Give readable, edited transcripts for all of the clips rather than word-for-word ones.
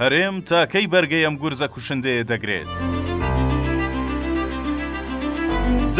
هەرێم تا کەی بەرگەی ئەم گورزە کوشندەیە دەگرێت؟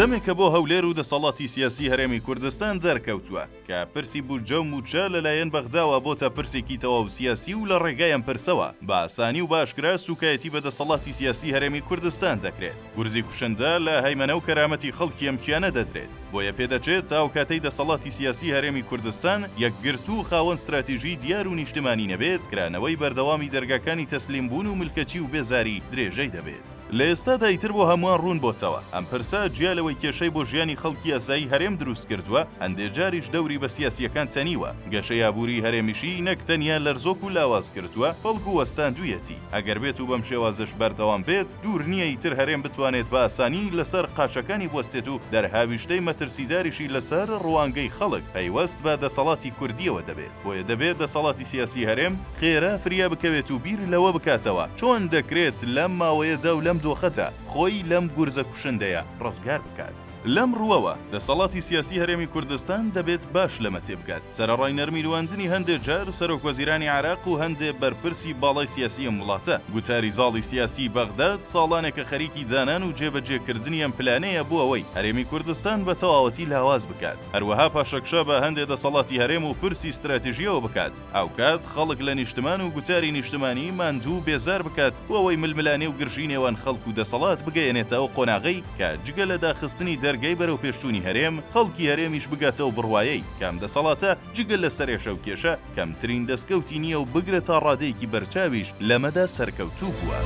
دەمێکە بۆ هەولێر و دەسەڵاتی سیاسی هەرێمی کوردستان دەرکەوتووە کە پرسی بودجە و مووچە لەلایەن بەغداوە بۆتە پرسێکی تەواو سیاسی و لە ڕێگای ئەم پرسەوە بە ئاسانی و بە ئاشکرا سووکایەتی بە دەسەڵاتی سیاسی هەرێمی کوردستان دەکرێت. گورزی کوشندە لە هەیمەنە و کەرامەتی خەڵکی ئەم کیانە دەدرێت. بۆیە پێدەچێت تا ئەو کاتەی دەسەڵاتی سیاسی هەرێمی کوردستان یەکگرتوو و خاوەن ستراتیژی دیار و نیشتمانی نەبێت، کرانەوەی بەردەوامی دەرگاکانی تەسلیمبوون و ملکەچی و بێزاری درێژەی دەبێت. لە ئێستادا ئیتر بۆ هەمووان ڕوون بۆتەوە ئەم پرسە جیا لەوەی کێشەی بۆ ژیانی خەڵکی ئاسایی هەرێم دروست کردووە، هەندێ جاریش دەوری بە سیاسییەکان تەنیوە، گەشەی ئابووریی هەرێمیشی نەک تەنیا لەرزۆک و لاواز کردووە، بەڵکو وەستاندوویەتی. ئەگەر بێت و بەم شێوازەش بەردەوام بێت، دوور نییە ئیتر هەرێم بتوانێت بە ئاسانی لەسەر قاچەکانی بوەستێت و دەرهاویشتەی مەترسیداریشی لەسەر ڕوانگەی خەڵک پەیوەست بە دەسەڵاتی کوردییەوە دەبێت. بۆیە دەبێت دەسەڵاتی سیاسی هەرێم خێرا فریا بکەوێت و بیر لەوە بکاتەوە چۆن دەکرێت لەم ماوەیەدا و لەم دۆخەدا خۆی لەم گورزە کوشندەیە ڕزگار بکات. لەم ڕووەوە دەسەڵاتی سیاسی هەرێمی کوردستان دەبێت باش لەمە تێبگات. سەرەڕای نەرمی نواندنی هەندێ جار سەرۆک وەزیرانی عێراق و هەندێ بەرپرسی باڵای سیاسی ئەم وڵاتە، گوتاری زاڵی سیاسیی بەغداد ساڵانێکە خەریکی دانان و جێبەجێکردنی ئەم پلانەیە بۆ ئەوەی هەرێمی کوردستان بە تەواوەتی لاواز بکات. هەروەها پاشەکشە بە هەندێ دەسەڵاتی هەرێم و پرسی ستراتیژییەوە بکات. هاوکات خەڵک لە نیشتمان و گوتاری نیشتمانی ماندوو و بێزار بکات بۆ ئەوەی ململانێ و گرژی نێوان خەڵک و دەسەڵات بگەیەنێتە ئەو قۆناغەی کە جگە لە داخستنی دەرگای بەرەوپێشچوونی هەرێم، خەڵکی هەرێمیش بگاتە ئەو بڕوایەی کە ئەم دەسەڵاتە جگە لە سەرئێشە و کێشە کەمترین دەستکەوتی نییە و بگرە تا ڕادەیەکی بەرچاویش لەمەدا سەرکەوتوو بووە.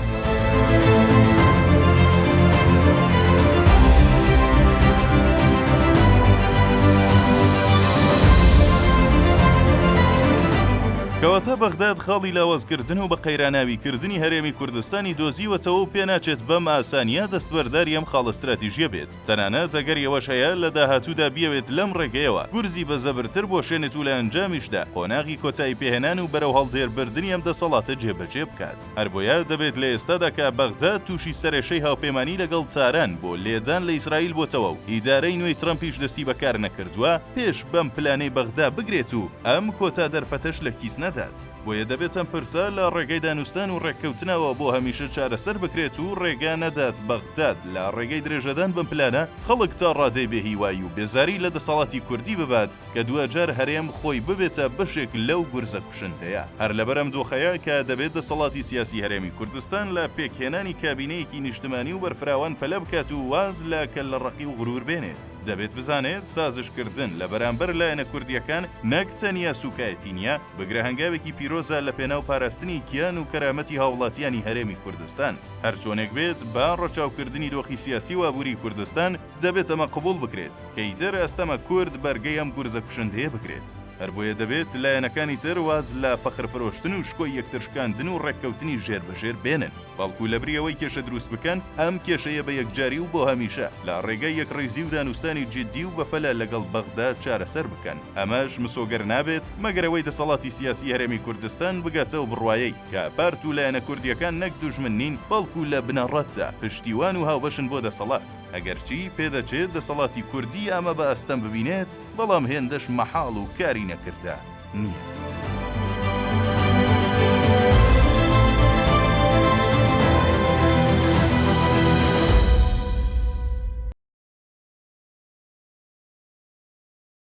کەواتە بەغداد خاڵی لاوازکردن و بە قەیراناویکردنی هەرێمی کوردستانی دۆزیوەتەوە و پێناچێت بەم ئاسانییە دەستبەرداری ئەم خاڵە ستراتیژییە بێت. تەنانەت ئەگەری ئەوەش هەیە لە داهاتوودا بیەوێت لەم ڕێگەیەوە گورزی بە زەبرتر بوەشێنێت و لە ئەنجامیشدا قۆناغی کۆتایی پێهێنان و بەرەو هەڵدێر بردنی ئەم دەسەڵاتە جێبەجێ بکات. هەربۆیە دەبێت لە ئێستادا کە بەغداد تووشی سەرئێشەی هاوپەیمانی لەگەڵ تاران بۆ لێدان لە ئیسرائیل بۆتەوە و ئیدارەی نوێی ترەمپیش دەستی بەکار نەکردووە پێش بەم پلانەی بەغدا بگرێت و ئەم کۆتا دەرفەتەش لە کیس نەدات. بۆیە دەبێت ئەم پرسە لە ڕێگەی دانوستان و ڕێککەوتنەوە بۆ هەمیشە چارەسەر بکرێت و ڕێگا نەدات بەغداد لە ڕێگەی درێژەدان بەم پلانە خەڵک تا ڕادەی بێ هیوایی و بێزاری لە دەسەڵاتی کوردی ببات کە دواجار هەرێم خۆی ببێتە بەشێک لەو گورزە کوشندەیە. هەر لەبەر ئەم دۆخەیە کە دەبێت دەسەڵاتی سیاسی هەرێمی کوردستان لە پێکهێنانی کابینەیەکی نیشتمانی و بەرفراوان پەلە بکات و واز لە کەللەڕەقی و غرور بێنێت. دەبێت بزانێت سازشکردن لە بەرامبەر لایەنە کوردییەکان نەک تەنیا سوکایەتی نییە، بگرە هەنگاوێکی پیرۆزە لە پێناو پاراستنی گیان و کەرامەتی هاوڵاتیانی هەرێمی کوردستان. هەرچۆنێک بێت بە ڕەچاوکردنی دۆخی سیاسی و ئابووری کوردستان دەبێت ئەمە قبوڵ بکرێت کە ئیتر ئەستەمە کورد بەرگەی ئەم گورزە کوشندەیە بگرێت. هەربۆیە دەبێت لایەنەکانی تر واز لە فەخر فرۆشتن و شکۆی یەکتر شکاندن و ڕێککەوتنی ژێر بە ژێر بێنن. بەڵکو لەبری ئەوەی کێشە دروست بکەن، ئەم کێشەیە بە یەکجاری و بۆ هەمیشە لە ڕێگای یەکڕیزی و دانوستانی جیددی و بەپەلە لەگەڵ بەغدا چارەسەر بکەن. ئەمەش مسۆگەر نابێت، مەگەر ئەوەی دەسەڵاتی سیاسی هەرێمی کوردستان بگاتە ئەو بڕوایەی کە پارت و لایەنە کوردییەکان نەک دوژمن نین، بەڵکو لە بنەڕەتدا پشتیوان و هاوبەشن بۆ دەسەڵات. ئەگەرچی پێدەچێت دەسەڵاتی کوردی ئەمە بە ئەستەم ببینێت، بەڵام هێندەش مەحاڵ و کاری نەکردە نییە.